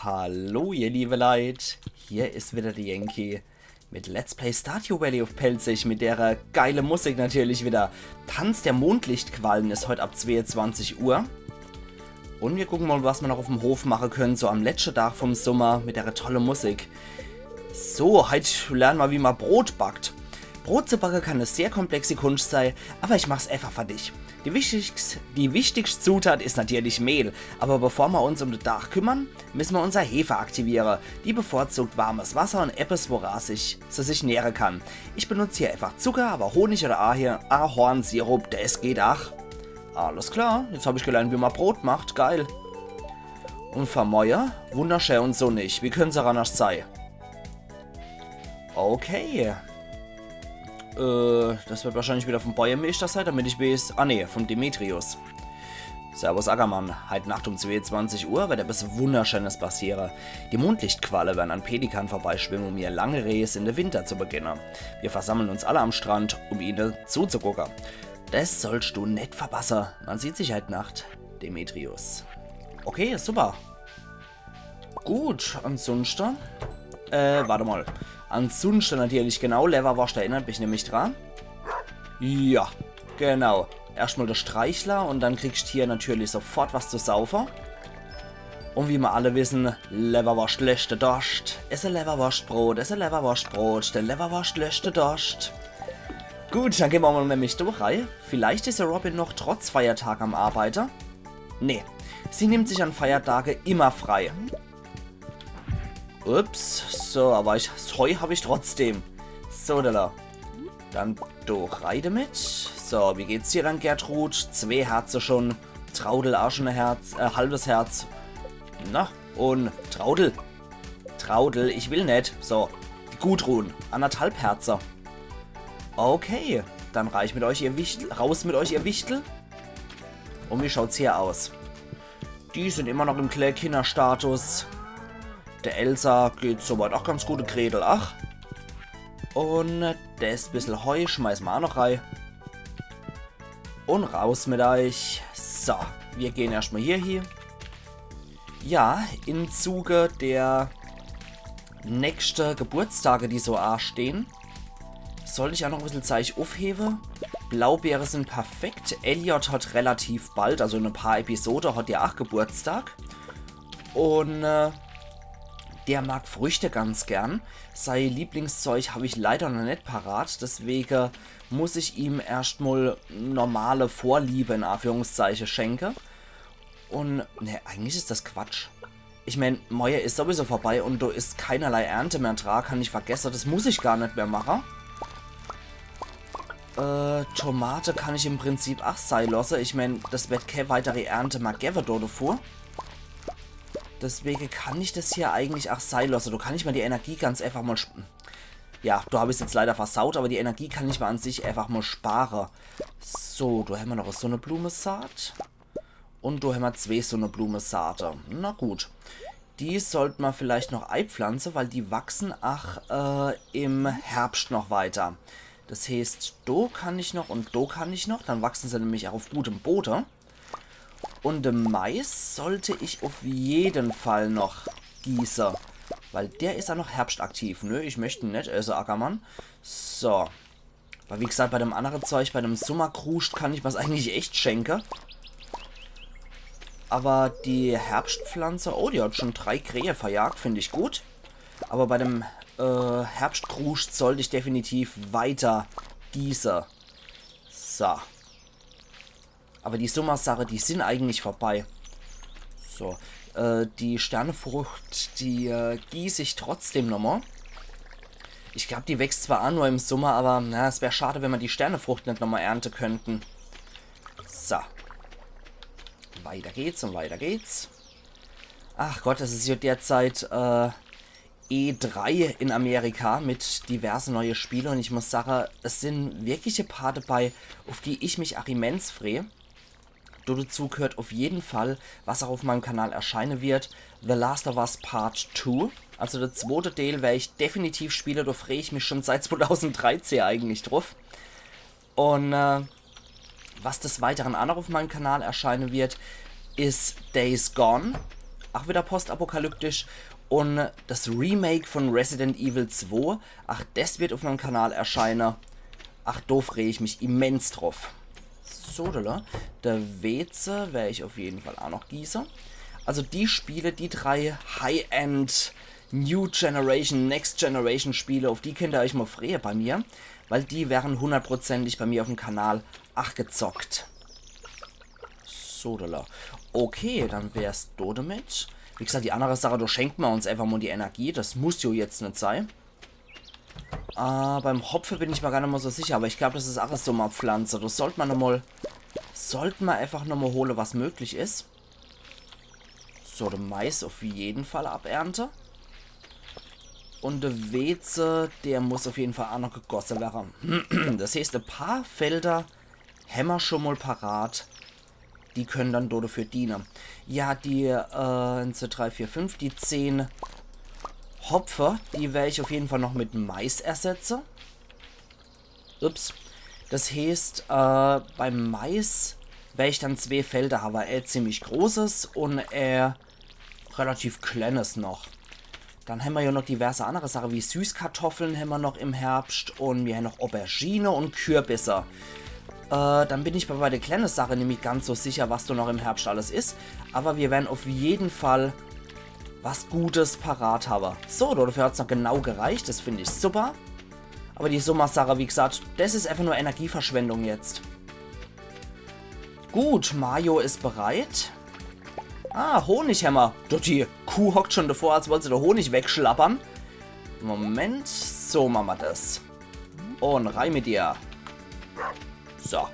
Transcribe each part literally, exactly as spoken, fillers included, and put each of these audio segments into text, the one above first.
Hallo, ihr liebe Leit, hier is wieder de Yankee mit Let's Play Stardew Valley uff Pälzisch, mit dere geile Musik natürlich wieder. Tanz der Mondlichtquallen is heut ab zweeunzwanzig Uhr. Un mir gucken mol, was mer noch uffm Hof mache könne, so am letschte Dag vum Summer mit dere tolle Musik. So, heut lerne mer, wie mer Brot backt. Brot zu backe kann e sehr komplexe Kunscht sei, awwer ich mach's eifach fer dich. Die wichtigst-, die wichtigst Zutat is natürlich Mehl, awwer bevor mer uns um de Daach kümmere, misse mer unser Hefe aktiviere. Die bevorzugt warmes Wasser un eppes, wora sich, se sich nähre kann. Ich benutz hier eifach Zucker, awwer Honig oder Ahe-, Ahornsirup, des geht ach. Alles klar, jetzt hab ich gelernt, wie mer Brot macht. Geil. Un fer morje wunderschää un sonnig. Wie könnt's ach annerscht sei? Okay. Äh, des werd wahrscheinlich wieder vum Bäuermeeschter sei, damit ich weeß. Ah nee, vum Demetrius. Servus Ackermann. Heit Nacht um zweeunzwanzig Uhr werd eppes Wunderscheenes passiere. Die Mondlichtqualle wern an Pelikan vorbeischwimme, um ihr lange Rees in de Winter zu beginne. Mir versammeln uns alle am Strand, um ihne zuzugucke. Des sollscht du net verpasse. Mer sieht sich heit Nacht, Demetrius. Okay, super. Gut, ansunschte. Äh, wart emol. Ansunschte natürlich, genau. Lewwerworscht erinnert mich nämlich dra. Ja, genau. Erscht mol de Streichler un dann kriegscht hier natürlich sofort was zu saufe. Un wie mer alle wisse, Lewwerworscht löscht de Dorscht. Esse Lewwerworschtbrot, esse Lewwerworschtbrot, denn Lewwerworscht löscht de Dorscht. Gut, dann gehn mer mol nämlich do rei. Vielleicht is de Robin noch trotz Feiertag am Arbeite. Nee, sie nimmt sich an Feiertage immer frei. Ups, so, awwer ich, des Heu hab ich trotzdem. So, do. Dann do rei demit. So, wie geht's dir dann, Gertrud? Zwee Herze schun. Traudel ach schun e Herz, äh, halbes Herz. Na, un Traudel. Traudel, ich will net. So, die Gudrun, annerthalb Herze. Okay, dann reich mit euch, ihr Wichtel, raus mit euch, ihr Wichtel. Un wie schaut's hier aus? Die sin immer noch im Klääkinnerstatus. De Elsa geht's soweit ach ganz gut, de Gretel ach. Un des bissel Heu schmeiße mer ach noch rei. Un raus mit euch. So, mir gehn erscht mol hier hie. Ja, im Zuge der nächschte Geburtstage, die so astehn, sollt ich ach noch e bissel Zeich uffhewe. Blaubeere sin perfekt. Elliot hat relativ bald, also in e paar Episode, hat er ach Geburtstag. Un, äh, der mag Früchte ganz gern. Sei Lieblingszeug hab ich leider noch net parat, deswege muss ich ihm erscht mol normale Vorliebe in Anführungszeiche schenke. Un, ne, eigentlich is des Quatsch. Ich mein, Moje is sowieso vorbei un do is keinerlei Ernte mehr dra, kann ich vergesse, des muss ich gar net mehr mache. Äh, Tomate kann ich im Prinzip ach sei losse. Ich mein, des werd kee weitere Ernte mehr gewe do devor. Deswege kann ich des hier eigentlich ach sei losse. Do kann ich mer die Energie ganz eifach mol sp-, ja, do hab ich's jetzt leider versaut, awwer die Energie kann ich mer an sich eifach mol spare. So, do hämmer noch e Sonneblumesaat. Un do hämmer zwee Sonneblumesaate. Na gut. Die sollt mer vielleicht noch eipflanze, weil die wachsen ach, äh, im Herbscht noch weiter. Des heeßt, do kann ich noch un do kann ich noch. Dann wachsen se nämlich ach uff gutem Bode. Un de Mais sollt ich uff jeden Fall noch gieße. Weil der is ach noch herbschtaktiv. Nö, ich möcht en net esse, Ackermann. So. Weil wie gesagt, bei dem annere Zeug, bei dem Summerkruscht kann ich mer's eigentlich echt schenke. Awwer die Herbschtpflanze, oh, die hat schun drei Krähe verjagt, find ich gut. Awwer bei dem, äh, Herbschtkruscht sollt ich definitiv weiter gieße. So. Awwer die Summersache, die sin eigentlich vorbei. So, äh, die Sternefrucht, die, äh, gieß ich trotzdem nochmol. Ich glaab, die wächst zwar ach nur im Summer, awwer, na, es wär schade, wenn mer die Sternefrucht net nochmol ernte könnten. So. Weiter geht's un weiter geht's. Ach Gott, es is jo derzeit, äh, E drei in Amerika mit diverse neie Spiele un ich muss sage, es sin wirklich e paar debei, uff die ich mich ach immens free. Do dezu gehört uff jeden Fall, was ach uff meinem Kanal erscheine wird, The Last of Us Part Two. Also de zwote Deel wer ich definitiv spiele, do free ich mich schun seit zweitausenddreizehn eigentlich druff. Un, äh, was des Weiteren ach noch uff meinem Kanal erscheine wird, is Days Gone. Ach wieder postapokalyptisch. Un das Remake von Resident Evil zwei, ach, das wird auf meinem Kanal erscheinen. Ach, do free ich mich immens drauf. Sodele. Der Weze wer ich auf jeden Fall auch noch gieße. Also die Spiele, die drei High-End, New Generation, Next Generation Spiele, auf die könnt ihr euch mal freue bei mir, weil die wären hundertprozentig bei mir auf dem Kanal ach gezockt. Sodele. Okay, dann wär's do damit. Wie gesagt, die andere Sache, do schenkt man uns einfach mal die Energie. Das muss jo jetzt net sei. Äh, beim Hopfe bin ich mir gar net mal so sicher, aber ich glaub, das is ach e Summerpflanze. Das sollt man noch mal, sollt man einfach noch mal hole, was möglich is. So, de Mais auf jeden Fall abernte. Un de Weze, der muss auf jeden Fall auch noch gegosse werre. Das heißt, e paar Felder hämmer schon mal parat. Die können dann do dafür diene. Ja, die, äh, eins, zwei, drei, vier, fünf, die zehn Hopfe, die wer ich auf jeden Fall noch mit Mais ersetze. Ups. Das heißt, äh, beim Mais wer ich dann zwee Felder habe. E ziemlich großes un e relativ kleines noch. Dann hämmer ja noch diverse andere Sache, wie Süßkartoffeln hämmer noch im Herbst un mir hämmer noch Aubergine un Kürbisse. Äh, dann bin ich bei, bei der kleine Sache nämlich ganz so sicher, was do noch im Herbst alles is. Aber wir werden auf jeden Fall was Gutes parat habe. So, dafür hat's noch genau gereicht. Das find ich super. Aber die Summersache, wie gesagt, das is einfach nur Energieverschwendung jetzt. Gut, Mayo is bereit. Ah, Honig hämmer. Doch, die Kuh hockt schon davor, als wollt se de Honig wegschlappern. Moment, so mache mer das. Un rein mit dir. So.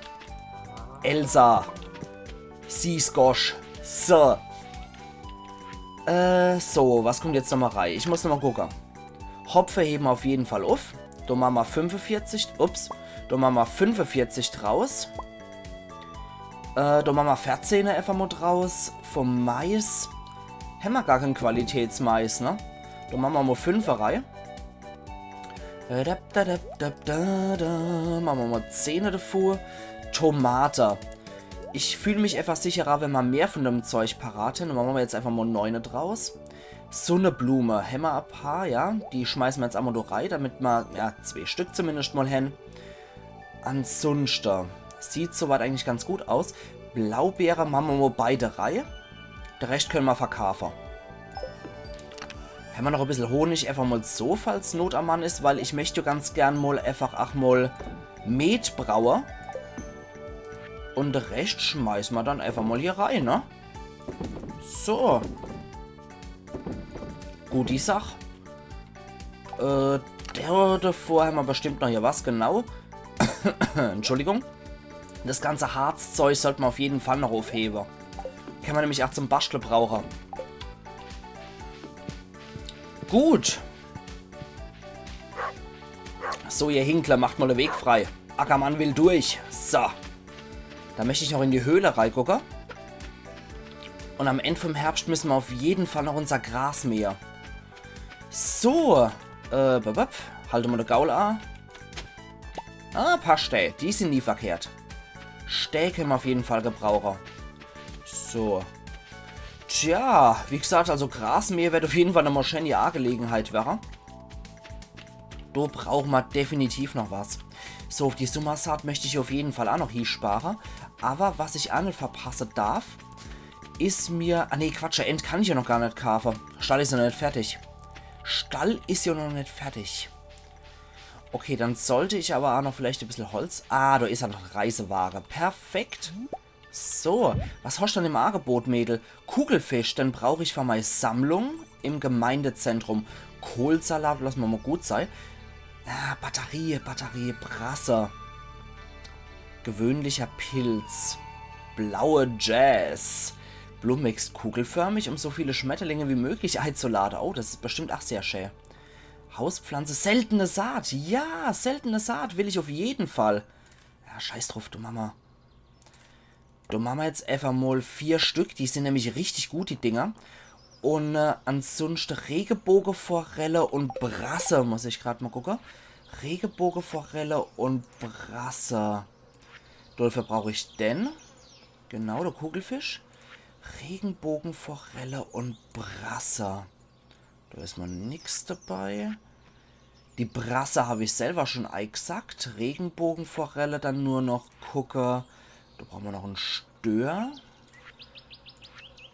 Elsa. Sieh's, gosch. So. Äh, so, was kommt jetzt nochmal rein? Ich muss nochmal gucke. Hopfe hebe mer auf jeden Fall auf. Do mache mer fünfevierzig, ups, do mache mer fünfevierzig draus. Äh, do mache mer verzehne einfach mal draus. Vom Mais. Hämmer gar kein Qualitätsmais, ne? Do mache mer mal fünfe rein. Äh, da, da, da, da, da, da. Mache mer mal zehne davor. Tomate. Ich fühl mich einfach sicherer, wenn mer mehr von dem Zeug parat hän. Dann mache mer jetzt einfach mal neune draus. Sunneblume hämmer e paar, ja. Die schmeiße mer jetzt emol do rei, damit mer, ja, zwee Stück zumindest mal hän. Ansunschte sieht soweit eigentlich ganz gut aus. Blaubeere mache mer mal beide rei. De Rescht könne mer verkaafe. Hämmer noch e bissel Honig, einfach mal so, falls Not am Mann is, weil ich möcht ganz gern mal einfach ach mal Met braue. Un de Rescht schmeiße mer dann einfach mal hier rei, ne? So. Gut, die Sach. Äh, der, davor hämmer bestimmt noch hier was, genau. Entschuldigung. Das ganze Harzzeug sollt mer auf jeden Fall noch aufhebe. Kann mer nämlich ach zum Baschtle brauche. Gut. So, ihr Hinkler, macht mal de Weg frei. Ackermann will durch. So. Do möcht ich noch in die Höhle reigucke. Un am End vom Herbst müsse mer auf jeden Fall noch unser Gras mähe. So. Äh, bap, bap. Halt mal de Gaul a. Ah, paar Stää. Die sin nie verkehrt. Stää könne mer auf jeden Fall gebrauche. So. Tja, wie gesagt, also Grasmähe werd auf jeden Fall nochmal schön die Angelegenheit werre. Do brauch mer definitiv noch was. So, auf die Summersaat möcht ich auf jeden Fall ach noch hie spare. Aber was ich ach net verpasse darf, is mir... Ah nee, Quatsch, e Ent kann ich ja noch gar net kaafe. Stall is ja noch net fertig. Stall is ja noch net fertig. Okay, dann sollt ich aber ach noch vielleicht e bissel Holz... Ah, do is ja noch de Reisewaage. Perfekt. So, was hoscht dann im Angebot, Mädel? Kugelfisch, den brauch ich für mei Sammlung im Gemeindezentrum. Kohlsalat, lass mer mal gut sei. Ah, Batterie, Batterie, Brasse. Gewöhnlicher Pilz. Blaue Jazz. Blummix kugelförmig, um so viele Schmetterlinge wie möglich einzuladen. Oh, das is bestimmt ach sehr schä. Hauspflanze, seltene Saat. Ja, seltene Saat will ich auf jeden Fall. Ja, scheiß drauf, do mache mer. Do mache mer jetzt einfach mal vier Stück. Die sin nämlich richtig gut, die Dinger. Un, äh, ansunschte Regebogeforelle un Brasse, muss ich grad mal gucke. Regebogeforelle un Brasse. Dafür brauch ich den. Genau, de Kugelfisch. Regenbogenforelle un Brasse. Do is mol nix dabei. Die Brasse hab ich selwer schun eigsackt. Regenbogenforelle dann nur noch gucke. Do brauche mer noch en Stör.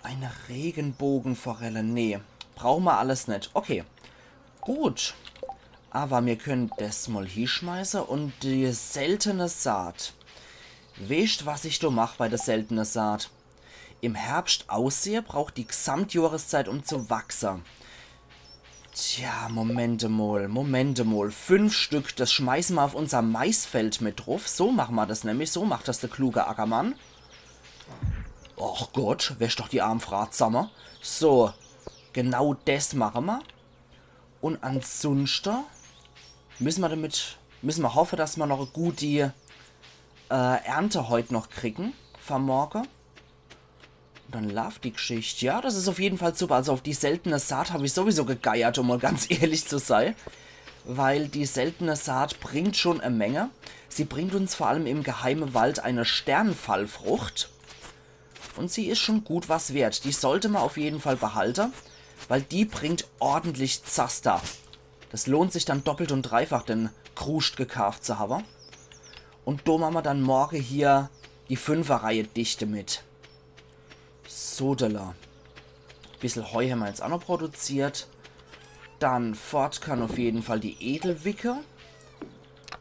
Eine Regenbogenforelle. Nee, brauche mer alles net. Okay. Gut. Awwer mir kenne des mol hieschmeiße un die seltene Saat. Weescht, was ich do mach bei der seltene Saat? Im Herbscht aussehe braucht die Gesamtjohreszeit, um zu wachse. Tja, Momente mol, Momente mol. Fünf Stück, des schmeiße mer uff unser Maisfeld mit druff. So mache mer des nämlich, so macht des de kluge Ackermann. Och Gott, wäsch doch die arm Fraa zamme. So, genau des mache mer. Un ansunschte misse mer damit, misse mer hoffe, dass mer noch e gudi, äh, Ernte heut noch kriegen, fer morge. Un dann laaft die Gschicht. Ja, des is uff jeden Fall super. Also uff die seltene Saat hab ich sowieso gegeiert, um mol ganz ehrlich zu sei. Weil die seltene Saat bringt schun e Menge. Sie bringt uns vor allem im geheime Wald eine Sternfallfrucht. Un sie is schun gut was wert. Die sollte mer uff jeden Fall behalte, weil die bringt ordentlich Zaster. Des lohnt sich dann doppelt un dreifach, den Kruscht gekaaft zu hawwe. Un do mache mer dann morge hier die Fünferreihe dichte mit. Sodele. Bissel Heu hämmer jetzt ach noch produziert. Dann fort kann uff jeden Fall die Edelwicke.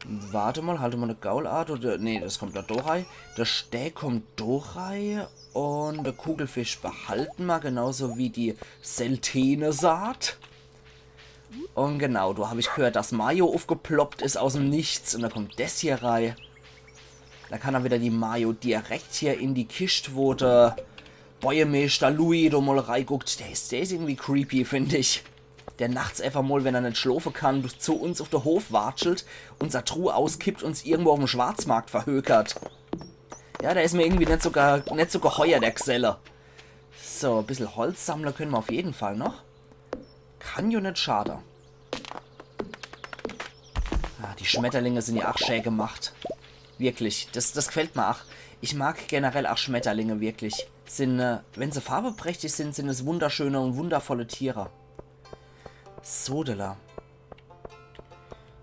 Wart emol, halt emol, de Gaulart, oder? Nee, des kommt do, do rei. De Stää kommt do rei. Un de Kugelfisch behalte mer, genauso wie die seltene Saat. Un genau, do hab ich gehört, dass Mayo uffgeploppt is aus em Nichts. Un do kommt des hier rei. Do kann er wieder die Mayo direkt hier in die Kischt, wo de Bojemeeschter Louis do mol reiguckt. Der is, der is irgendwie creepy, find ich. Der nachts eefach mol, wenn er net schlofe kann, zu uns uff de Hof watschelt, unser Truh auskippt, uns irgendwo uff'm Schwarzmarkt verhökert. Ja, der is mer irgendwie net so, ge-, net so geheuer, der Gselle. So, bissel Holz sammle kenne mer uff jeden Fall noch. Kann jo net schade. Ah, die Schmetterlinge sin jo ach schä gemacht. Wirklich, des, des gfällt mer ach. Ich mag generell ach Schmetterlinge, wirklich. Sin, äh, wenn se farweprächtig sin, sin es wunderschöne un wundervolle Tiere. Sodele.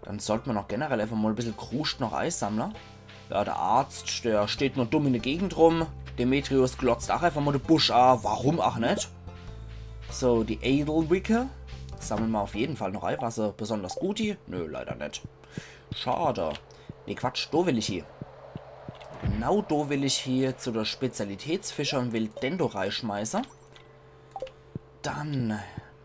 Dann sollt mer noch generell eefach mol bissel Kruscht noch eisammle. Ja, de Arzt, der steht nur dumm in de Gegend rum. Demetrius glotzt ach eefach mol de Busch a. Warum ach net? So, die Edelwicke. Sammle mer uff jeden Fall noch ei. War se besonders gut, die? Nö, leider net. Schade. Nee, Quatsch, do will ich hie. Genau do will ich hie zu de Spezialitätsfischer un will den do reischmeiße. Dann,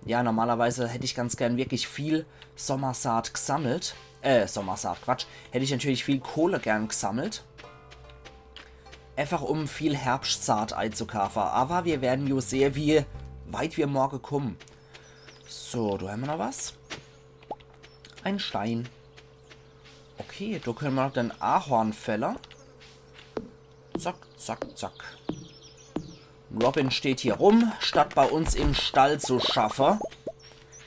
ja, normalerweise hätt ich ganz gern wirklich viel Sommersaat gsammelt. Äh, Sommersaat, Quatsch. Hätt ich natürlich viel Kohle gern gsammelt. Eefach um viel Herbschtsaat eizukaafe. Awwer mir werre jo sehe, wie weit mir morge kumme. So, do hämmer noch was. Ein Stein. Okay, do kenne mer noch den Ahorn fälle. Zack, zack, zack. Robin steht hier rum, statt bei uns im Stall zu schaffe.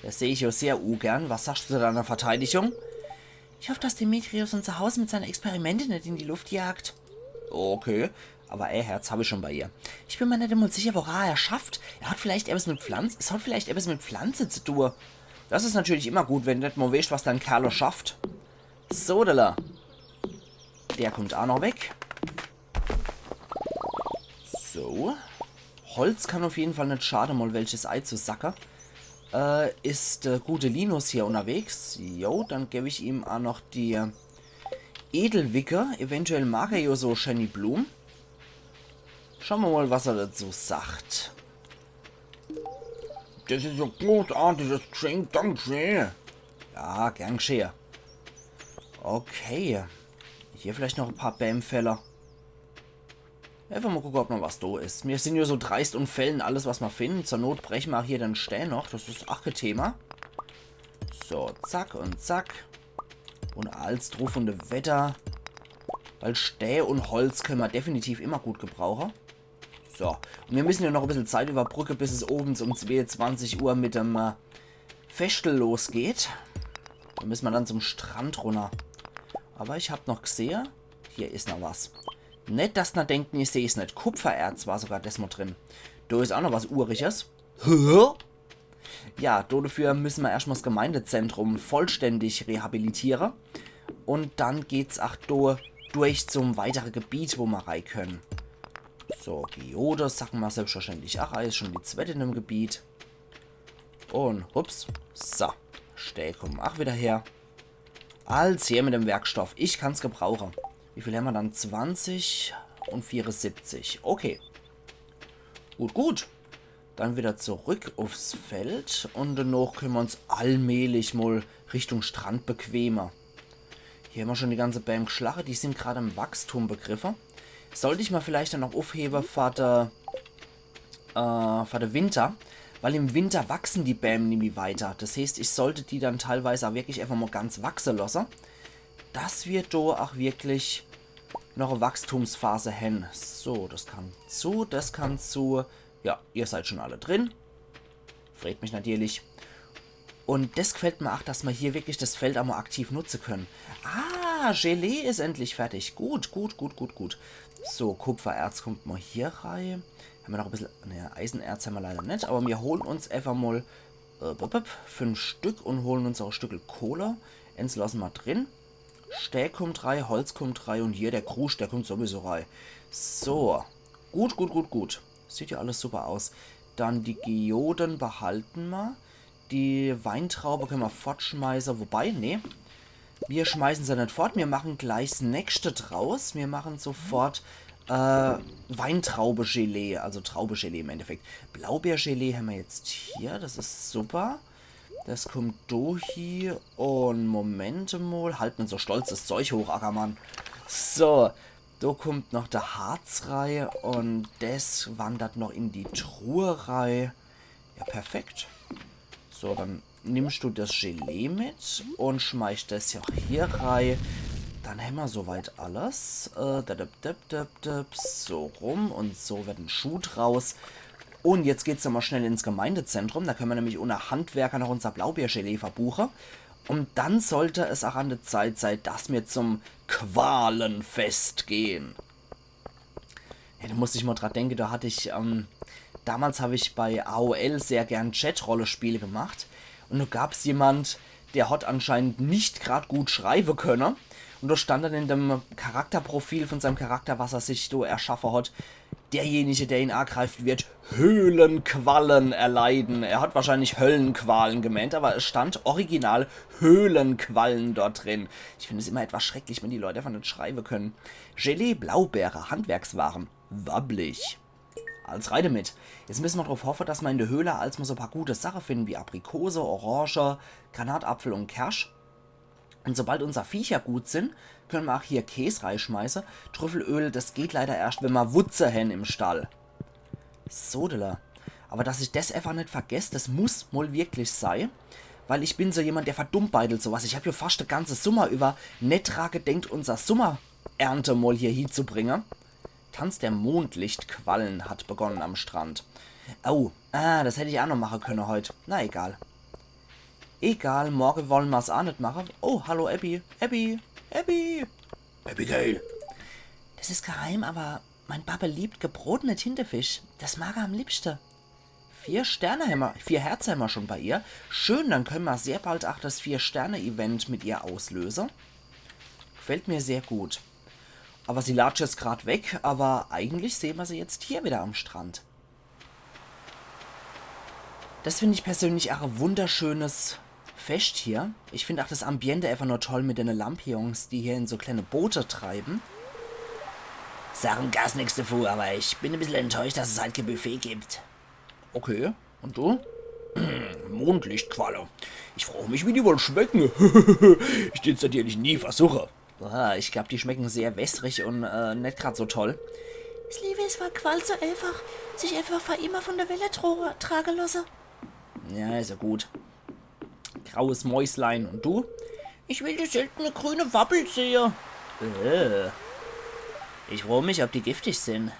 Des seh ich jo sehr ugern. Was sagst du zu deiner Verteidigung? Ich hoff, dass Demetrius unser Haus mit seine Experimente net in die Luft jagt. Okay, awwer e Herz hab ich schun bei ihr. Ich bin mer net emol sicher, wora er schafft. Er hat vielleicht ebbes mit Pflanz-, es hat vielleicht ebbes mit Pflanze zu tue. Des is natürlich immer gut, wenn du net mol weescht, was dein Kerl schafft. Sodele. Der kummt ach noch weg. So. Holz kann uff jeden Fall net schade, mol welches eizusacke. Äh, is de gute Linus hier unnerwegs? Jo, dann geb ich ihm ach noch die Edelwicke. Eventuell mag er jo so schäni Blume. Schaue mer mol, was er dazu sagt. Des is e großartiges Geschenk, dankeschee. Ja, gern gschee. Okay. Hier vielleicht noch e paar Bääm fälle. Eefach mol gucke, ob noch was do is. Mir sin jo so dreist un fällen alles, was mer finden. Zur Not breche mer hier den Stää noch. Des is ach kee Thema. So, zack un zack. Un als druff un dewedder. Weil Stää un Holz kenne mer definitiv immer gut gebrauche. So. Un mir misse jo noch e bissel Zeit überbrücke, bis es owends um zweeunzwanzig Uhr mit dem, äh, Feschtel losgeht. Do misse mer dann zum Strand runner. Awwer ich hab noch gsehe, hier is noch was. Net, dass ner denkt, ich seh's net. Kupfererz war sogar desmol drin. Do is auch noch was Uriges. Hä? Ja, do dafür müssen wir erstmal das Gemeindezentrum vollständig rehabilitieren. Und dann geht's auch do durch zum weiteren Gebiet, wo wir rei können. So, Geode, sag mal selbstverständlich. Ach, er is schon die zweite in dem Gebiet. Und hups. So. Stää kommen auch wieder her. Als her mit dem Werkstoff. Ich kann's gebrauchen. Wie viel haben wir dann? Zwanzig und vierundsiebzig. Okay. Gut, gut. Dann wieder zurück aufs Feld und danach können wir uns allmählich mal Richtung Strand bequemen. Hier haben wir schon die ganze Bäm geschlache, die sind gerade im Wachstum begriffe. Sollte ich mal vielleicht dann noch aufheben für der, äh, für der Winter, weil im Winter wachsen die Bäm nämlich weiter. Das heißt, ich sollte die dann teilweise auch wirklich einfach mal ganz wachsen lassen, dass wir da auch wirklich noch eine Wachstumsphase haben. So, das kann zu, das kann zu. Ja, ihr seid schon alle drin. Freut mich natürlich. Und das gefällt mir auch, dass wir hier wirklich das Feld einmal aktiv nutzen können. Ah, Gelee ist endlich fertig. Gut, gut, gut, gut, gut. So, Kupfererz kommt mal hier rei. Haben wir noch ein bisschen, ne, Eisenerz haben wir leider nicht, aber wir holen uns einfach mal äh, bup, bup, fünf Stück und holen uns auch ein Stückel Kohle. Eins lassen wir drin. Stää kommt rei, Holz kommt rei und hier der Kruscht, der kommt sowieso rei. So. Gut, gut, gut, gut. Sieht ja alles super aus. Dann die Geoden behalten wir. Die Weintraube können wir fortschmeißen. Wobei, nee. Wir schmeißen sie nicht fort. Wir machen gleich das nächste draus. Wir machen sofort äh, Weintraube-Gelee. Also Traubegelee im Endeffekt. Blaubeergelee haben wir jetzt hier. Das ist super. Das kommt do hier. Und Moment mal. Halt net so stolz das Zeug hoch, Ackermann. So. Do kommt noch der Harz rei und das wandert noch in die Truhe rei. Ja, perfekt. So, dann nimmst du das Gelee mit und schmeißt das ja auch hier rei. Dann haben wir soweit alles. Äh, da, da, da, da, da, so rum und so wird ein Schuh draus. Und jetzt geht's nochmal schnell ins Gemeindezentrum. Da können wir nämlich unter Handwerker noch unser Blaubeergelee verbuchen. Und dann sollte es auch an der Zeit sein, dass wir zum Qualenfest gehen. Ja, da muss ich mal dran denken, da hatte ich, ähm, damals habe ich bei A O L sehr gern Chat-Rollenspiele gemacht. Und da gab's jemand, der hat anscheinend nicht grad gut schreiben können. Und da stand dann in dem Charakterprofil von seinem Charakter, was er sich da erschaffen hat, derjenige, der ihn angreift, wird Höhlenqualen erleiden. Er hat wahrscheinlich Höllenqualen gemeint, aber es stand original Höhlenqualen dort drin. Ich finde es immer etwas schrecklich, wenn die Leute einfach nicht schreiben können. Gelee, Blaubeere, Handwerkswaren, wabbelig. Als rein damit. Jetzt müssen wir darauf hoffen, dass wir in der Höhle als mal so ein paar gute Sachen finden, wie Aprikose, Orange, Granatapfel und Kersch. Und sobald unser Viecher gut sind, können wir auch hier Käse reinschmeißen. Trüffelöl, das geht leider erst, wenn wir Wutze haben im Stall. Sodele. Aber dass ich das einfach nicht vergesse, das muss wohl wirklich sein. Weil ich bin so jemand, der verdummbeidelt sowas. Ich habe ja fast den ganzen Sommer über nicht dran gedenkt, unser Sommerernte mal hier hinzubringen. Tanz der Mondlichtquallen hat begonnen am Strand. Oh, ah, das hätte ich auch noch machen können heute. Na egal. Egal, morgen wollen wir's auch nicht machen. Oh, hallo Abby. Abby, Abby. Abigail. Das ist geheim, aber mein Papa liebt gebrotene Tintefisch. Das mag er am liebsten. Vier Sterne haben wir, vier Herzen haben wir schon bei ihr. Schön, dann können wir sehr bald auch das Vier-Sterne-Event mit ihr auslösen. Gefällt mir sehr gut. Aber sie latscht jetzt grad weg, aber eigentlich sehen wir sie jetzt hier wieder am Strand. Das finde ich persönlich auch ein wunderschönes Fest hier. Ich finde auch das Ambiente einfach nur toll mit den Lampions, die hier in so kleine Boote treiben. Sagen gar nichts davor, aber ich bin ein bisschen enttäuscht, dass es halt kein Buffet gibt. Okay, und du? Mondlichtqualle. Ich frage mich, wie die wohl schmecken. Ich dün's natürlich nie versuche. Ah, ich glaub, die schmecken sehr wässrig und äh, nicht grad so toll. Das Liebe ist für Quallen so einfach, sich einfach für immer von der Welle tro- tragen lassen. Ja, ist ja gut. Graues Mäuslein. Und du? Ich will die seltene grüne Wabbel sehen. Äh. Ich frage mich, ob die giftig sind.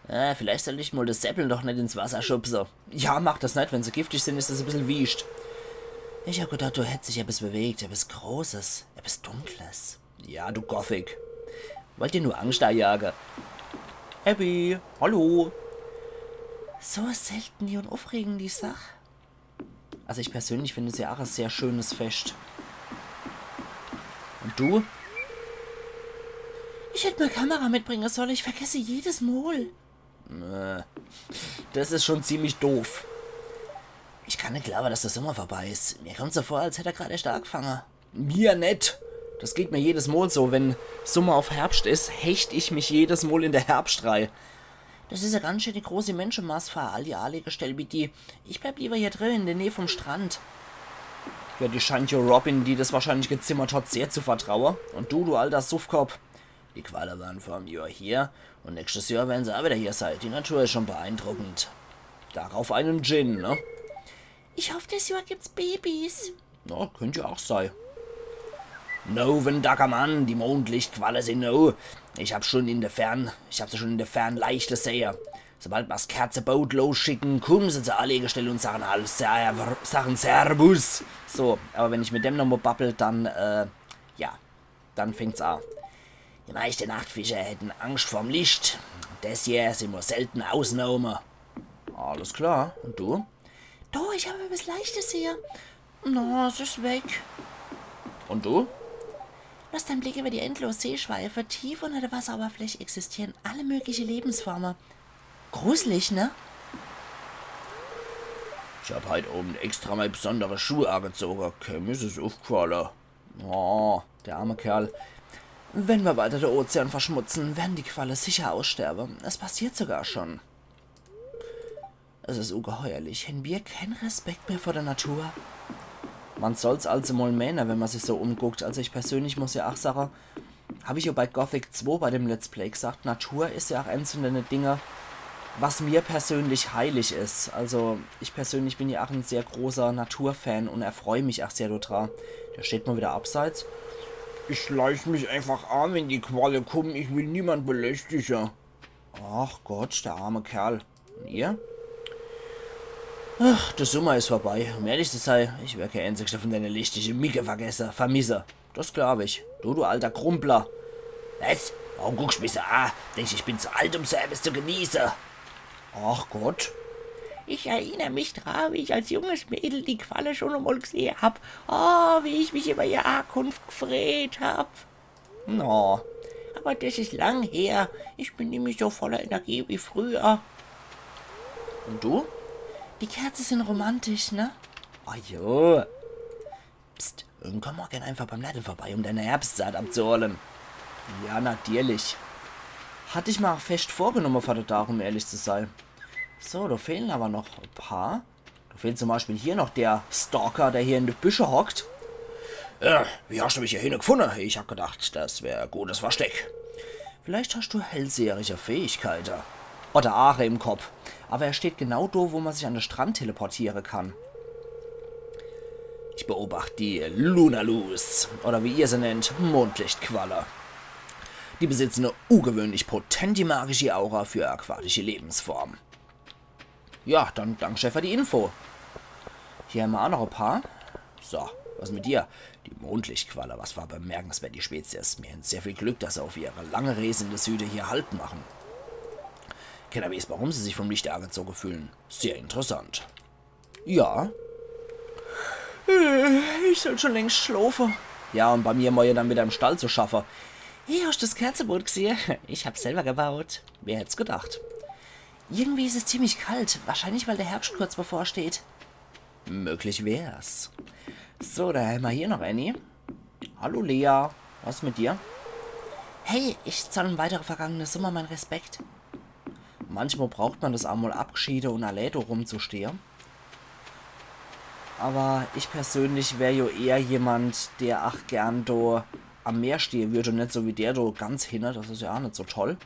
Äh, vielleicht sollte ich mal das Seppel doch nicht ins Wasser schubsen. Ja, mach das nicht, wenn sie giftig sind, ist das ein bisschen wiescht. Ich hab gedacht, da hätt sich etwas bewegt, etwas Großes, etwas Dunkles. Ja, du Gothic. Wollt dir nur Angst einjagen. Abby, hallo. So e selteni un uffregeni Sach. Also ich persönlich find es ja ach e sehr schönes Fescht. Un du? Ich hätt mei Kamera mitbringe solle, ich vergess se jedes Mol. Äh, des is schon ziemlich doof. Ich kann net glaawe, dass de Summer vorbei is. Mir kommt's so vor, als hätt er grad erscht aagfange. Mir net. Des geht mir jedes Mol so, wenn Summer uff Herbscht is, hecht ich mich jedes Mol in de Herbscht rei. Des is e ganz schee großi Menschemass für e aldi Aalegestell wie die. Ich bleib liewer hier drin, in de Näh vum Strand. Ja, die scheint jo Robin, die des wahrscheinlich gezimmert hat, sehr zu vertraue. Un du, du alter Suffkopp, die Qualle waren vor em Johr hier un nächschtes Johr werre se ach widder hier sei. Die Natur is schon beeindruckend. Darauf einen Gin, ne? Ich hoff, des Johr gibt's Babys. Na, könnt jo ach sei. No, Wendackermann, die Mondlichtqualle sin no. Ich hab schon in de Fern, ich hab se schon in de Fern leichte sehe. Sobald mer's Kerzeboot losschicken, kummen se zur Aalegestell un sagen halt Serv-, sagen Servus. So, awwer wenn ich mit dem nochmol babbel, dann, äh, ja, dann fängt's a. Die meischte Nachtvischer hätten Angscht vorm Licht. Des hier sin nur seltene Ausnahme. Alles klar. Un du? Do, ich hab ebbes Leichtes hier. Na, es is weg. Un du? Lass dein Blick über die endlos See schweife. Tief unter der Wasseroberfläche existieren alle mögliche Lebensformen. Gruselig, ne? Ich hab heit Owend extra mei besondere Schuh agezoge. Kem is es uffgfalle. Oh, der arme Kerl. Wenn mer weiter de Ozean verschmutzen, werre die Qualle sicher aussterbe. Es passiert sogar schon. Es is ungeheuerlich. Hän mir kän Respekt mehr vor der Natur. Man soll's also mol meene, wenn man sich so umguckt. Also ich persönlich muss ja ach sage, hab ich ja bei Gothic zwei bei dem Let's Play gesagt, Natur is ja ach eins von dene Dinger, was mir persönlich heilig is. Also ich persönlich bin ja ach en sehr großer Naturfan un erfreu mich ach sehr dodra. Der steht mol wieder abseits. Ich schleich mich einfach a, wenn die Qualle kummen. Ich will niemand belästige. Ach Gott, der arme Kerl. Un ihr? Ach, der Summer is vorbei. Um ehrlich zu sei, ich wer kee einzigschter von dene lichtige Micke vergesse, vermisse. Des glaab ich. Du, du alter Krumpler. Was? Warum guckscht mich so a? Denksch, ich bin zu alt, um so ebbes zu genieße? Ach Gott. Ich erinner mich dra, wie ich als junges Mädel die Qualle schon emol gsehe hab. Oh, wie ich mich über ihr Aakunft gfreet hab. No. Awwer des is lang her. Ich bin nimmi so voller Energie wie früher. Un du? Die Kerze sin romantisch, ne? Ah jo. Psst, irgendwann mol gern einfach beim Lädel vorbei, um deine Herbstsaat abzuholen. Ja, natierlich. Hatt ich mer ach fescht vorgenomme for de Dag, um ehrlich zu sei. So, do fehlen awwer noch e paar. Do fehlt zum Beispiel hier noch der Stalker, der hier in de Büsche hockt. Äh, wie hascht du mich hier hinne gfunne? Ich hab gedacht, des wär e gutes Versteck. Vielleicht hascht du hellseherische Fähigkeite. Oder Aache im Kopp. Awwer er steht genau do, wo man sich an de Strand teleportiere kann. Ich beobacht die Lunalus, oder wie ihr se nennt, Mondlichtqualle. Die besitzen e ungewöhnlich potenti magischi Aura für aquatische Lebensform. Ja, dann dankschee für die Info. Hier hämmer ach noch e paar. So, was mit dir? Die Mondlichtqualle, was für e bemerkenswerti Spezies. Mir hän sehr viel Glück, dass se auf ihre lange Rees in de Süde hier Halt machen. Kenner weeß, warum se sich vom Licht agezoge fühlen. Sehr interessant. Ja. Äh, ich soll schon längscht schlofe. Ja, un bei mir morje dann wieder im Stall zu schaffe. Hey, hascht des Kerzeboot gsehe? Ich hab's selwer gebaut. Wer hätt's gedacht? Irgendwie is es ziemlich kalt. Wahrscheinlich, weil der Herbscht kurz bevorsteht. Möglich wär's. So, do hämmer hier noch ääni. Hallo Lea, was mit dir? Hey, ich zoll em weitere vergangene Summer mein Respekt. Manchmal braucht man des ach mol, abgschiede un allee do rumzustehe. Awwer ich persönlich wär jo eher jemand, der ach gern do am Meer stehe würd un net so wie der do ganz hinne. Des is ja ach net so toll.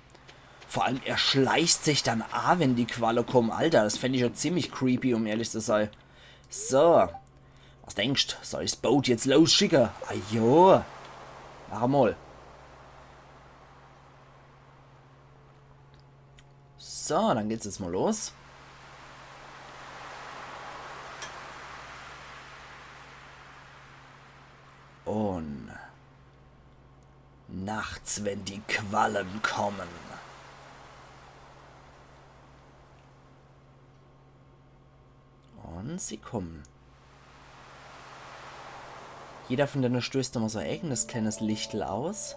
Vor allem, er schleicht sich dann a, wenn die Qualle kommen. Alter, des fänd ich jo ziemlich creepy, um ehrlich zu sei. So. Was denkscht? Soll ich's Boot jetzt losschicke? Ah jo. Mach emol. So, dann geht's jetzt mol los. Un nachts, wenn die Qualle kommen. sie kommen. Jeder von denne stößt immer so e eigenes kleines Lichtel aus.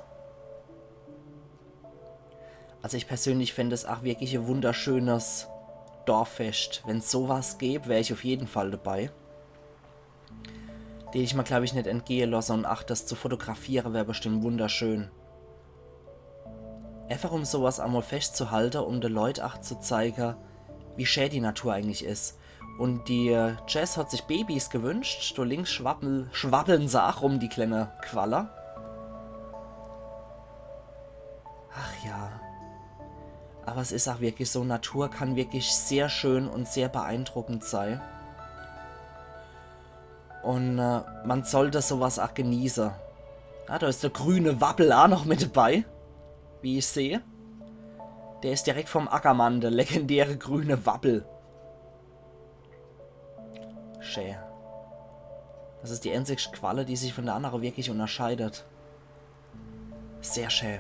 Also ich persönlich fänd es ach wirklich e wunderschönes Dorffescht. Wenn's sowas gäb, wär ich auf jeden Fall dabei. Den ich mir, glaub ich, net entgehe losse, und ach, das zu fotografiere wär bestimmt wunderschön. Einfach um sowas einmal festzuhalte, um de Leut ach zu zeige, wie schä die Natur eigentlich is. Und die, äh, Jess hat sich Babys gewünscht. Do links schwabbel-, schwabbeln se ach rum, die kleine Qualle. Ach ja. Aber es is ach wirklich so, Natur kann wirklich sehr schön und sehr beeindruckend sei. Und, äh, man sollte sowas ach genieße. Ah, do is der grüne Wabbel ach noch mit dabei, wie ich seh. Der is direkt vom Ackermann, der legendäre grüne Wabbel. Schä. Das is die einzigste Qualle, die sich von der andere wirklich unterscheidet. Sehr schä.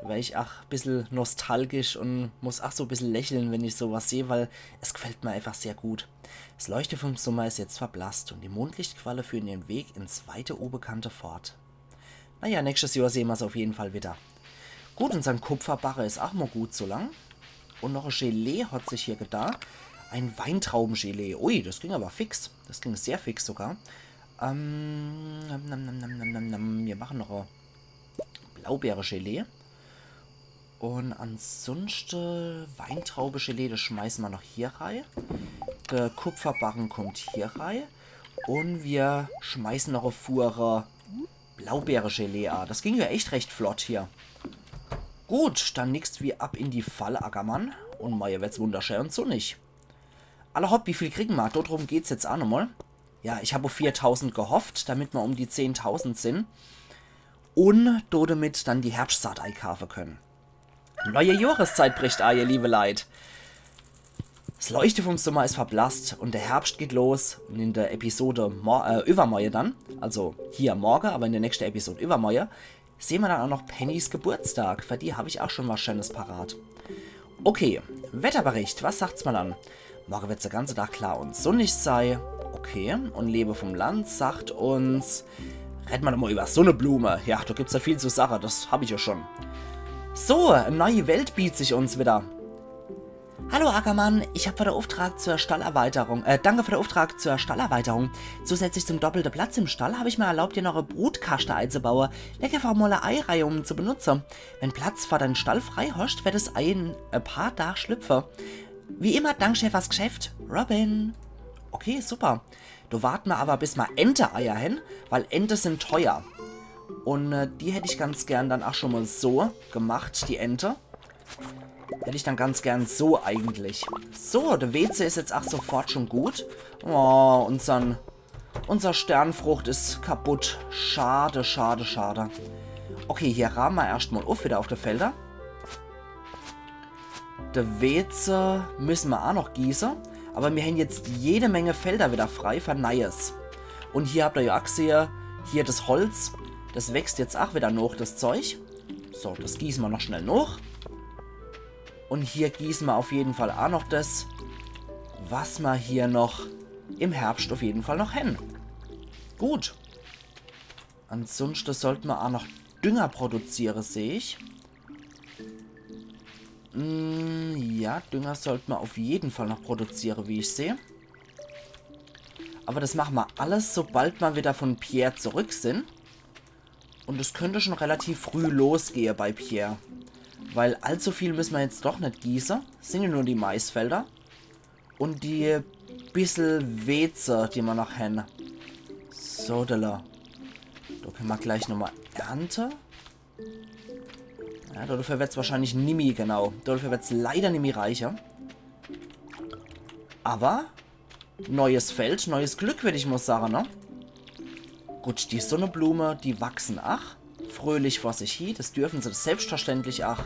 Wär ich ach bissel nostalgisch und muss ach so bissel lächeln, wenn ich sowas seh, weil es gefällt mir einfach sehr gut. Das Leuchte vom Sommer is jetzt verblasst und die Mondlichtqualle führen ihren Weg ins weite Unbekannte fort. Naja, nächstes Jahr sehn mer's auf jeden Fall wieder. Gut, unsern Kupferbarre is ach mal gut so lang. Und noch e Gelee hat sich hier getan. Ein Weintraubengelee. Ui, das ging aber fix. Das ging sehr fix sogar. Ähm, nam, nam, nam, nam, nam, nam, nam. Wir machen noch e Blaubeere-Gelee. Und ansonsten Weintraube-Gelee, das schmeißen wir noch hier rei. Der Kupferbarren kommt hier rei. Und wir schmeißen noch e Fuhre Blaubeere-Gelee a. Das ging ja echt recht flott hier. Gut, dann nix wie ab in die Fall, Ackermann. Und morje wird's wunderschön und sonnig. Alla hopp, wie viel kriegen ma? Do drum geht's jetzt a nochmal. Ja, ich hab auf viertausend gehofft, damit ma um die zehntausend sin. Und do damit dann die Herbstsaat eikaafe können. Neue Jahreszeit bricht a, ihr liebe Leit. Das Leuchte vom Sommer is verblasst und der Herbst geht los. Und in der Episode mor-, äh, übermorje dann, also hier morge, aber in der nächste Episode übermorje, sehn ma dann auch noch Pennys Geburtstag. Für die hab ich auch schon was Schönes parat. Okay, Wetterbericht, was sagt's ma dann? Morge wird's de ganze Tag klar und sonnig sei. Okay, und Lebe vom Land sagt uns, red ma doch mal über Sonneblume. Ja, da gibt's ja viel zu sache, das hab ich ja schon. So, e neie Welt bietet sich uns wieder. Hallo Ackermann, ich hab für den Auftrag zur Stallerweiterung, äh, danke für den Auftrag zur Stallerweiterung. Zusätzlich zum doppelten Platz im Stall hab ich mir erlaubt, dir noch e Brutkaste einzubauen. Leg einfach mal e Ei rei, um zu benutzen. Wenn Platz für deinen Stall frei hast, wird das Ei in e paar Tag schlüpfen. Wie immer, Dankeschön fürs Geschäft, Robin. Okay, super. Do warten ma aber, bis ma Ente-Eier hen, weil Ente sind teuer. Und, äh, die hätt ich ganz gern dann auch schon mal so gemacht, die Ente. Hätt ich dann ganz gern so eigentlich. So, der Weize is jetzt auch sofort schon gut. Oh, unsern, unser Sternfrucht is kaputt. Schade, schade, schade. Okay, hier raame ma erscht mal uff wieder auf de Felder. De Weize müssen ma auch noch gieße. Aber mir hen jetzt jede Menge Felder wieder frei für Neies. Und hier habt ihr ja auch gesehe, hier das Holz, das wächst jetzt auch wieder noch, das Zeug. So, das gießen ma noch schnell noch. Und hier gießen ma auf jeden Fall auch noch das, was ma hier noch im Herbst auf jeden Fall noch hen. Gut. Ansonsten sollte ma auch noch Dünger produziere, seh ich. Mm, ja, Dünger sollte ma auf jeden Fall noch produziere, wie ich seh. Aber das machen ma alles, sobald ma wieder von Pierre zurück sin. Und es könnte schon relativ früh losgehe bei Pierre. Weil allzu viel müssen ma jetzt doch net gieße. Sind ja nur die Maisfelder. Und die bissel Weize, die ma noch hen. So, dalla. Da können ma gleich nochmal ernte. Ja, dafür wird's wahrscheinlich nimmi, genau. Dafür wird's leider nimmi reiche. Aber neues Feld, neues Glück, würd ich mal sagen, ne? Gut, die Sonneblume, die wachsen ach fröhlich vor sich hin. Das dürfen sie selbstverständlich ach.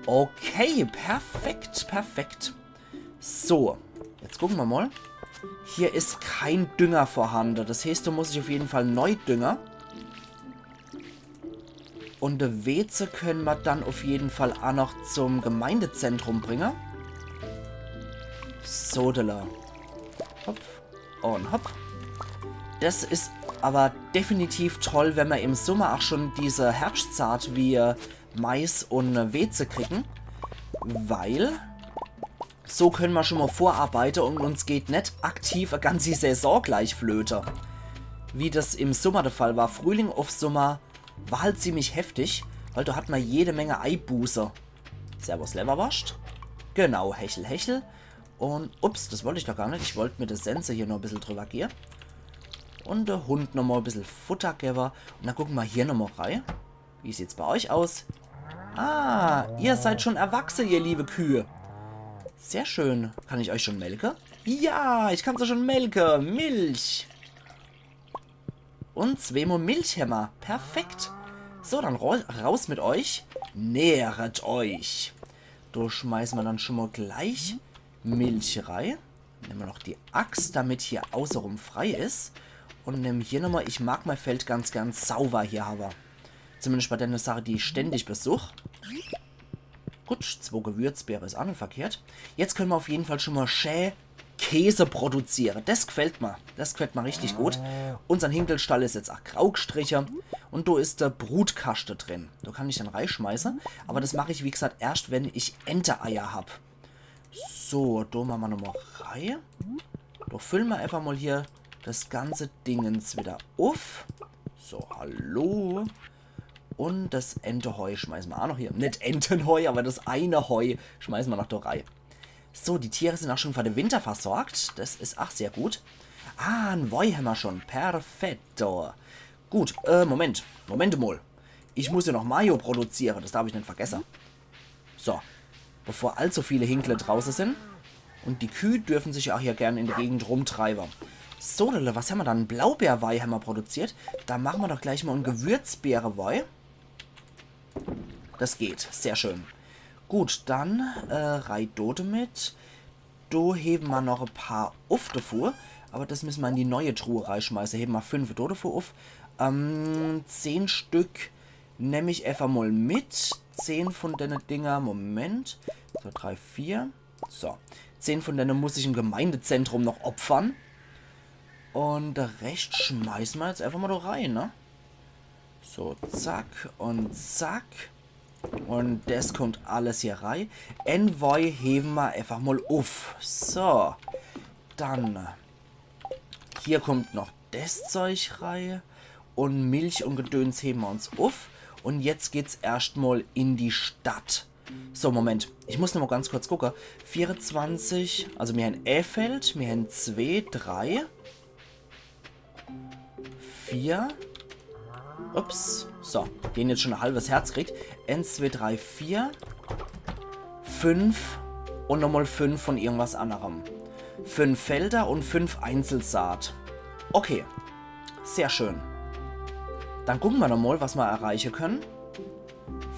Okay, perfekt, perfekt. So, jetzt gucken ma mal. Hier is kein Dünger vorhanden. Das heißt, da muss ich auf jeden Fall neu düngen. Und de Weize können ma dann auf jeden Fall auch noch zum Gemeindezentrum bringen. Sodele. Hopp. Und hopp. Das is aber definitiv toll, wenn man im Summer auch schon diese Herbstsaat wie Mais und Weeze kriegen. Weil so können wir schon mal vorarbeiten und uns geht net aktiv e ganze Saison gleich flöte. Wie das im Summer der Fall war. Frühling auf Summer war halt ziemlich heftig, weil da hat man jede Menge Eibuße. Servus, Leberwurst. Genau, hechel, hechel. Und, ups, das wollt ich doch gar net. Ich wollt mit der Sense hier noch e bissel drüber gehe. Und der Hund noch mal e bissel Futter gewwe. Und dann gucken wir hier noch mal rei. Wie sieht's bei euch aus? Ah, ihr seid schon erwachse, ihr liebe Kühe. Sehr schön. Kann ich euch schon melke? Ja, ich kann sie schon melke. Milch. Und zweimal Milch hämmer. Perfekt. So, dann rau- raus mit euch. Nähret euch. Da schmeißen wir dann schon mal gleich Milch rei. Nehmen wir noch die Axt, damit hier außerum frei is. Und nehmen hier nochmal, ich mag mein Feld ganz gern sauber hier, aber zumindest bei der Sache, die ich ständig besuch. Gut, zwei Gewürzbeere is auch net verkehrt. Jetzt können wir auf jeden Fall schon mal schä Käse produzieren. Das gefällt mir. Das gefällt mir richtig gut. Unsern Hinkelstall is jetzt auch grau gestriche. Und da is der Brutkaschte drin. Da kann ich dann reischmeißen. Aber das mache ich, wie gesagt, erst wenn ich Enteeier hab. So, da machen wir nochmal rei. Da füllen wir einfach mal hier das ganze Dingens wieder uff. So, hallo. Und das Enteheu schmeißen wir auch noch hier. Nicht Entenheu, aber das eine Heu schmeißen wir noch da rei. So, die Tiere sind auch schon für den Winter versorgt. Das is auch sehr gut. Ah, ein Woi haben wir schon. Perfetto. Gut, äh, Moment. Moment mal. Ich muss ja noch Mayo produzieren. Das darf ich nicht vergessen. So. Bevor allzu viele Hinkle draußen sind. Und die Kühe dürfen sich ja auch hier gerne in der Gegend rumtreiben. So, Lille, was haben wir dann? Blaubeerwoi haben wir produziert. Da machen wir doch gleich mal einen Gewürzbeerewoi. Das geht. Sehr schön. Gut, dann äh, rei do damit. Do heben wir noch ein paar uff davor. Aber das müssen wir in die neue Truhe reischmeißen. Heben wir fünf do davor uff. Ähm, zehn Stück nehme ich einfach mal mit. Zehn von denen Dinger. Moment. So, drei, vier. So. Zehn von denen muss ich im Gemeindezentrum noch opfern. Und der Rest schmeißen wir jetzt einfach mal da rein, ne? So, zack und zack. Und das kommt alles hier rein. Envoi heben wir einfach mal uff. So. Dann. Hier kommt noch das Zeug rein. Und Milch und Gedöns heben wir uns uff. Und jetzt geht's erstmal in die Stadt. So, Moment. Ich muss noch mal ganz kurz gucken. Vierundzwanzig, also wir haben ein Feld, wir haben zwei, drei, vier. Ups. So, den jetzt schon ein halbes Herz kriegt. Eins, zwei, drei, vier, fünf und nochmal fünf von irgendwas anderem. Fünf Felder und fünf Einzelsaat. Okay. Sehr schön. Dann gucken wir nochmal, was wir erreichen können.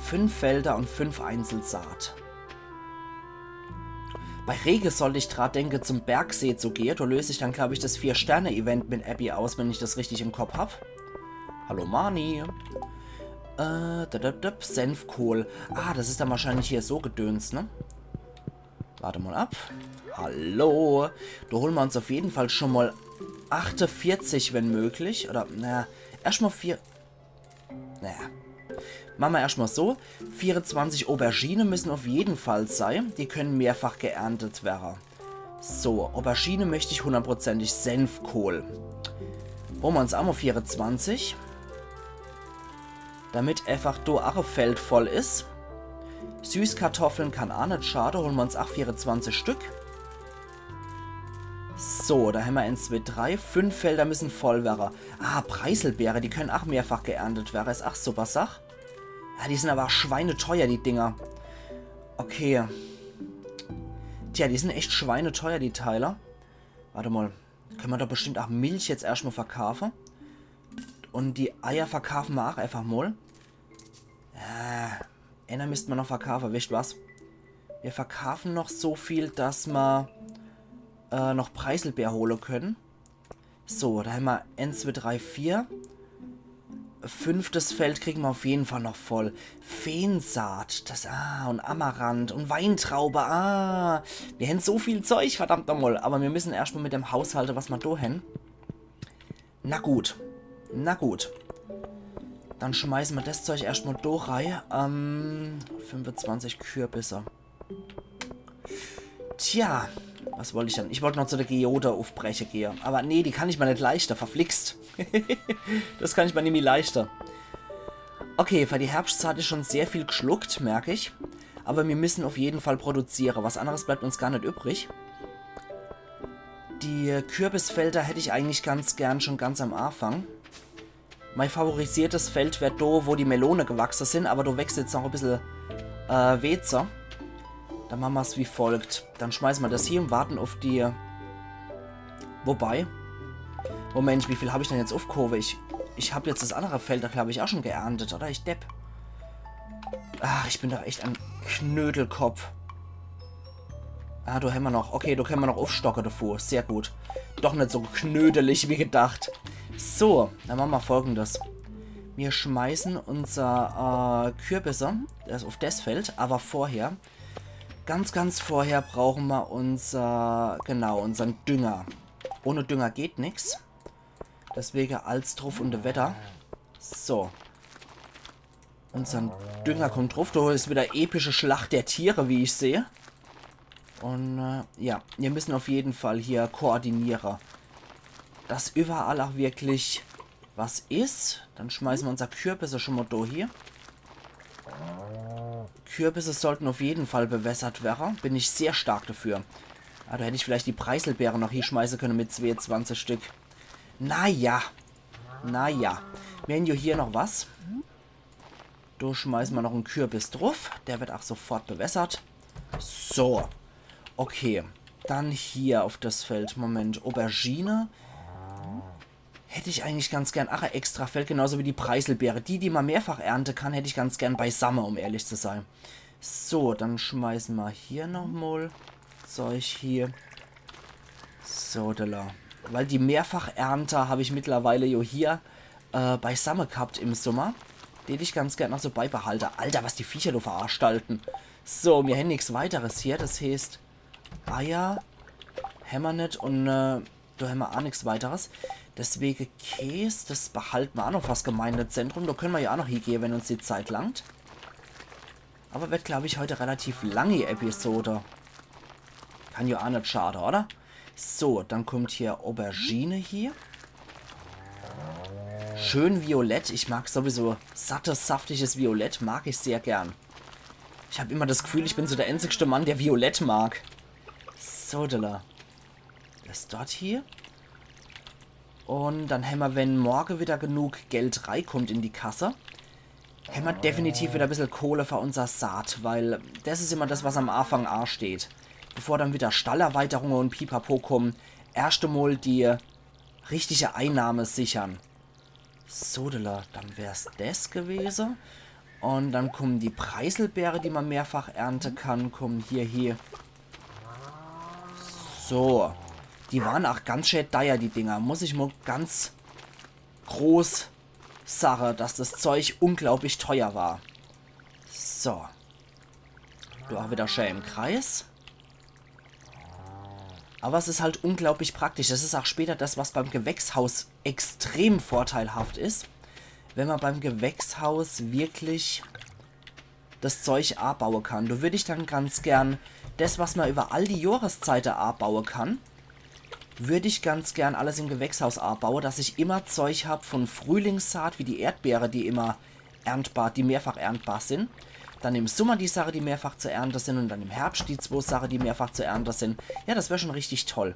Fünf Felder und fünf Einzelsaat. Bei Rege sollt ich dran denke, zum Bergsee zu gehe. Do löst sich dann, glaub ich, das Vier-Sterne-Event mit Abby aus, wenn ich das richtig im Kopf hab. Hallo Marnie. Äh, da, da, da, Senfkohl. Ah, das is dann wahrscheinlich hier so Gedöns, ne? Warte mal ab. Hallo. Do holen wir uns auf jeden Fall schon mal achtundvierzig, wenn möglich. Oder, naja, erstmal vier. Naja. Machen wir erstmal so. Vierundzwanzig Aubergine müssen auf jeden Fall sein. Die können mehrfach geerntet werden. So, Aubergine möchte ich hundertprozentig. Senfkohl. Holen wir uns auch mal vierundzwanzig. Damit einfach do auch ein Feld voll is. Süßkartoffeln kann auch net schade. Holen wir uns auch vierundzwanzig Stück. So, da haben wir eins, zwei, drei, fünf Felder müssen voll werden. Ah, Preiselbeere, die können auch mehrfach geerntet werden. Is auch super Sach. Ja, die sind aber auch schweineteuer, die Dinger. Okay. Tja, die sind echt schweineteuer, die Teile. Warte mal. Können wir doch bestimmt auch Milch jetzt erstmal verkaufen. Und die Eier verkaufen wir auch einfach mal. Ja, einer müsste man noch verkaufen, wisst was? Wir verkaufen noch so viel, dass wir äh, noch Preiselbeer holen können. So, da haben wir eins, zwei, drei, vier. Fünftes Feld kriegen mer auf jeden Fall noch voll. Feensaat, das, ah, und Amaranth und Weintraube, ah. Mir hän so viel Zeug, verdammt nochmal. Aber mir müssen erscht mal mit dem haushalte, was mer do hän. Na gut. Na gut. Dann schmeißen mer das Zeug erscht mal do rei. Ähm, fünfundzwanzig Kürbisse. Tja, was wollt ich dann? Ich wollt noch zu der Geode ufbreche gehe. Aber nee, die kann ich mer net leischte, verflixt. Das kann ich mer nimmi leischte. Okay, für die Herbstsaat is schon sehr viel gschluckt, merk ich. Aber mir müssen auf jeden Fall produziere. Was anderes bleibt uns gar net übrig. Die Kürbisfelder hätt ich eigentlich ganz gern schon ganz am Anfang. Mein favorisiertes Feld wär do, wo die Melone gewachse sin, aber do wächst jetzt noch e bissel, äh, Weze. Dann mache mer's wie folgt. Dann schmeißen mer das hier und warten auf die... Wobei... Moment, wie viel hab ich denn jetzt ufgehowe? Ich, ich hab jetzt das andere Feld, da glaub ich, auch schon geerntet, oder? Ich Depp. Ach, ich bin doch echt en Knödelkopf. Ah, do hämmer noch. Okay, do könne mer noch ufstocke davor. Sehr gut. Doch net so knödelig wie gedacht. So, dann mache mer Folgendes. Mir schmeißen unser, äh, Kürbisse, das, auf das Feld, aber vorher, ganz, ganz vorher brauchen mer unser, genau, unsern Dünger. Ohne Dünger geht nix. Deswege alles druf und weiter. So. Unsern Dünger kommt druf. Do is wieder epische Schlacht der Tiere, wie ich sehe. Und, äh, ja, mir müssen auf jeden Fall hier koordiniere, dass überall auch wirklich was is. Dann schmeißen mer unser Kürbisse schon mal do hier. Kürbisse sollten auf jeden Fall bewässert werre. Bin ich sehr stark dafür. Aber do hätt ich vielleicht die Preiselbeere noch hieschmeiße könne mit zweeunzwanzig Stück. Naja. Naja. Mir hän jo hier noch was. Do schmeißen mer noch en Kürbis druf. Der wird auch sofort bewässert. So. Okay. Dann hier auf das Feld. Moment. Aubergine. Hätt ich eigentlich ganz gern ach e extra Feld, genauso wie die Preiselbeere. Die, die mer mehrfach ernte kann, hätt ich ganz gern beisamme, um ehrlich zu sein. So, dann schmeißen mer hier noch mal Zeug hier. So, da. Weil die Mehrfachernte hab ich mittlerweile jo hier, äh, beisamme gehabt im Sommer. Den ich ganz gern noch so beibehalte. Alter, was die Viecher do veranstalten. So, mir hän nix weiteres hier. Das heißt, Eier hämmer net und, äh, do hämmer auch nix weiteres. Deswege Käs, das behalten mer auch noch fürs Gemeindezentrum. Do können mer ja auch noch hiegehe, wenn uns die Zeit langt. Aber wird, glaub ich, heute relativ lange Episode. Kann ja auch net schade, oder? So, dann kommt hier Aubergine hier. Schön violett. Ich mag sowieso sattes, saftiges Violett. Mag ich sehr gern. Ich hab immer das Gefühl, ich bin so der einzigste Mann, der Violett mag. So, Dilla. Das dort hier. Und dann hämmer, wenn morge wieder genug Geld reikommt in die Kasse, hämmer definitiv wieder e bissel Kohle für unser Saat, weil das is immer das, was am Anfang ansteht. Bevor dann wieder Stallerweiterunge und Pipapo kommen, erscht emol die richtige Einnahme sichern. Sodele, dann wär's des gewese. Und dann kommen die Preiselbeere, die man mehrfach ernte kann, kommen hier, hier. So. Die waren ach ganz schä deier, die Dinger. Muss ich mo ganz groß sache, dass das Zeug unglaublich teuer war. So. Du ach wieder schä im Kreis. Aber es is halt unglaublich praktisch. Das is ach später das, was beim Gewächshaus extrem vorteilhaft is. Wenn man beim Gewächshaus wirklich das Zeug abaue kann. Do würd ich dann ganz gern das, was man über all die Jahreszeite abaue kann, würd ich ganz gern alles im Gewächshaus abaue, dass ich immer Zeug hab von Frühlingssaat, wie die Erdbeere, die immer erntbar, die mehrfach erntbar sin. Dann im Sommer die Sache, die mehrfach zu ernte sin, und dann im Herbst die zwo Sache, die mehrfach zu ernte sin. Ja, das wär schon richtig toll.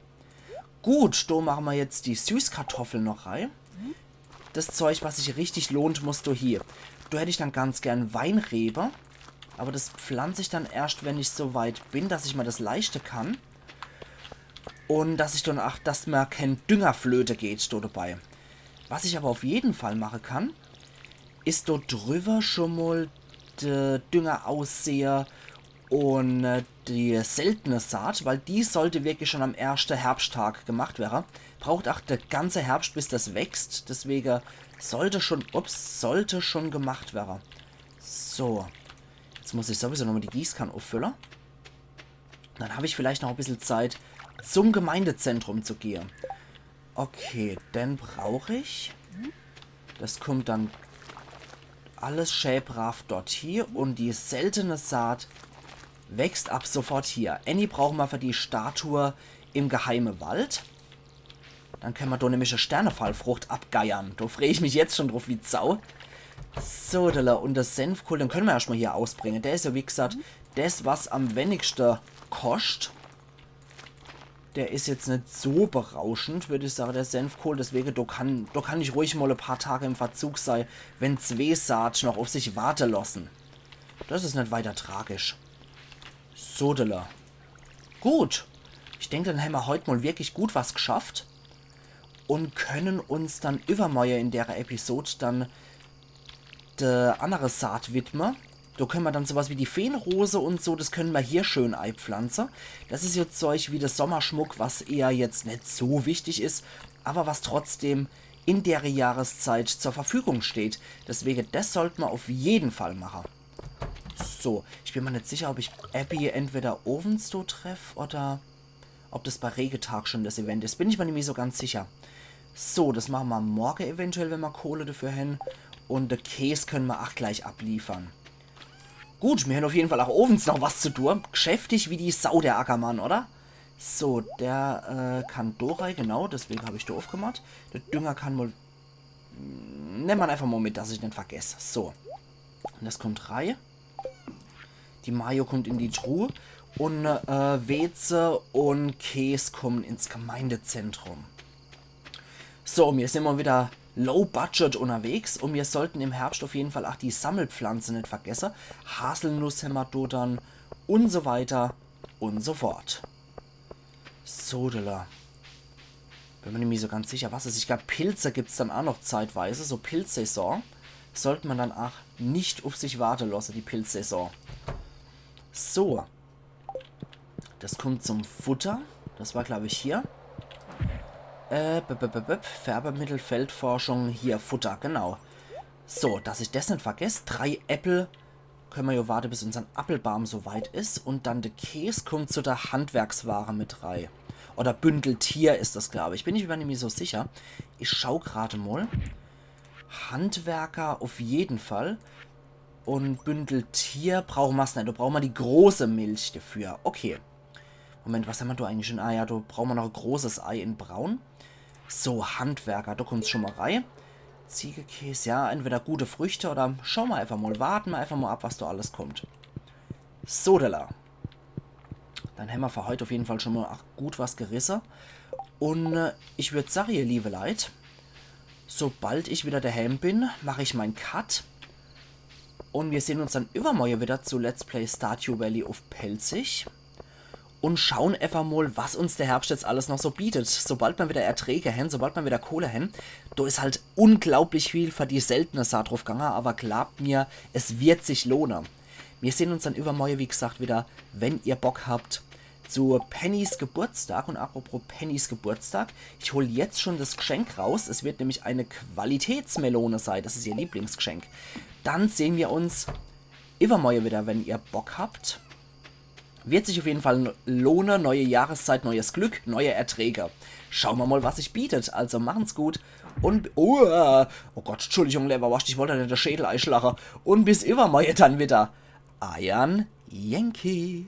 Gut, do mache mer jetzt die Süßkartoffel noch rei. Das Zeug, was sich richtig lohnt, muss do hie. Do hätt ich dann ganz gern Weinrebe. Aber das pflanz ich dann erscht, wenn ich so weit bin, dass ich mer das leischte kann. Und dass ich dann ach, dass mer kän Dünger flöte geht do dabei. Was ich aber auf jeden Fall mache kann, is do drüber schon mol de Dünger aussehe un äh, die seltene Saat, weil die sollt wirklich schon am erschte Herbschtag gemacht wäre. Braucht ach de ganze Herbscht, bis das wächst. Deswege sollt schon, ups, sollt schon gemacht wäre. So. Jetzt muss ich sowieso nochmal die Gießkann uffülle. Dann hab ich vielleicht noch e bissel Zeit, zum Gemeindezentrum zu gehe. Okay, den brauch ich. Das kummt dann alles schä brav dort hie. Un die seltene Saat wächst ab sofort hier. Äni brauche mer für die Statue im geheime Wald. Dann könne mer do nämlich e Sternefallfrucht abgeiern. Do freh ich mich jetzt schon druff wie Sau. So, da, un de Senfkohl, den könne mer erscht mal hier ausbringe. Der is ja, wie gesagt, das, was am wenigste koscht. Der is jetzt net so berauschend, würd ich sage, der Senfkohl. Deswege, do kann, do kann ich ruhig mal e paar Tage im Verzug sei, wenn zwee Saat noch uf sich warte losse. Das is net weiter tragisch. Sodele. Gut. Ich denk, dann hämmer heut mal wirklich gut was gschafft un können uns dann iwwermorje in dere Episod dann de annere Saat widme. Do könne mer dann sowas wie die Feenrose un so, das könne mer hier schön eipflanze. Das is jetzt Zeug wie de Sommerschmuck, was eher jetzt net so wichtig is, aber was trotzdem in dere Jahreszeit zur Verfügung steht. Deswege, das sollt mer uf jeden Fall mache. So, ich bin mer net sicher, ob ich Abby entweder owens do treff oder ob das bei Regetag schon das Event is. Bin ich mer nimmi so ganz sicher. So, das mache mer morge eventuell, wenn mer Kohle dafür hän. Un de Käs könne mer ach gleich abliefern. Gut, mir hän uf jeden Fall ach owens noch was zu tun. Gschäftig wie die Sau, der Ackermann, oder? So, der äh, kann do rei, genau, deswege hab ich do ufgemacht. De Dünger kann mal. Nemme mer einfach mal mit, dass ich net vergess. So. Un das kummt rei. Die Mayo kummt in die Truh. Un äh, Weze un Käs kummen ins Gemeindezentrum. So, mir sin mal wieder low budget unnerwegs un mir sollten im Herbscht uf jeden Fall ach die Sammelpflanze net vergesse. Haselnuss hämmer do dann un so weiter un so fort. Sodele. Bin mer nimmi so ganz sicher, was is. Ich glaub, Pilze gibt's dann ach noch zeitweise. So Pilzsaison. Sollt mer dann ach net uf sich warte losse, die Pilzsaison. So. Das kummt zum Futter. Das war, glaub ich, hier. Äh, b -b -b -b Färbemittel, Feldforschung, hier, Futter, genau. So, dass ich das net vergess. Drei Äppel. Könne mer jo warte, bis unsern Appelbaum so weit is. Un dann de Käs kummt zu der Handwerksware mit rei. Oder Bündeltier is das, glaub ich. Bin ich mer nimmi so sicher. Ich schau grad mal. Handwerker uf jeden Fall. Un Bündeltier brauche mer's net. Do brauche mer die große Milch dafür. Okay. Moment, was hämmer do eigentlich schon? Ah ja, do brauche mer noch e großes Ei in Braun. So, Handwerker, do kummt's schon mal rei. Ziegekäs, ja, entweder gute Früchte oder schau mer einfach mal, warte mer einfach mal ab, was do alles kummt. Sodele. Dann hämmer für heut uf jeden Fall schon mal ach gut was gerisse. Un äh, ich würd sage, ihr liebe Leit, sobald ich wieder daheim bin, mach ich mein Cut. Un mir sehn uns dann iwwermorje wieder zu Let's Play Stardew Valley uf Pälzisch. Un schauen einfach mal, was uns der Herbscht jetzt alles noch so bietet. Sobald mer wieder Erträge hän, sobald mer wieder Kohle hän, do is halt unglaublich viel für die seltene Saat druf gange, aber glaubt mir, es wird sich lohne. Mir sehn uns dann iwwermorje, wie gesagt, wieder, wenn ihr Bock habt, zu Pennys Geburtstag. Un apropos Pennys Geburtstag, ich hol jetzt schon das Gschenk raus. Es wird nämlich eine Qualitätsmelone sei. Das is ihr Lieblingsgschenk. Dann sehn mir uns iwwermorje wieder, wenn ihr Bock habt. Wird sich uf jeden Fall lohne. Neue Jahreszeit, neues Glück, neue Erträge. Schauen mer mal, was sich bietet. Also machen's gut. Un, oh, oh Gott, Entschuldigung, Leberworscht, ich wollt der net de Schädel eischlache. Un bis iwwermorje dann wieder. Eiern Yankee.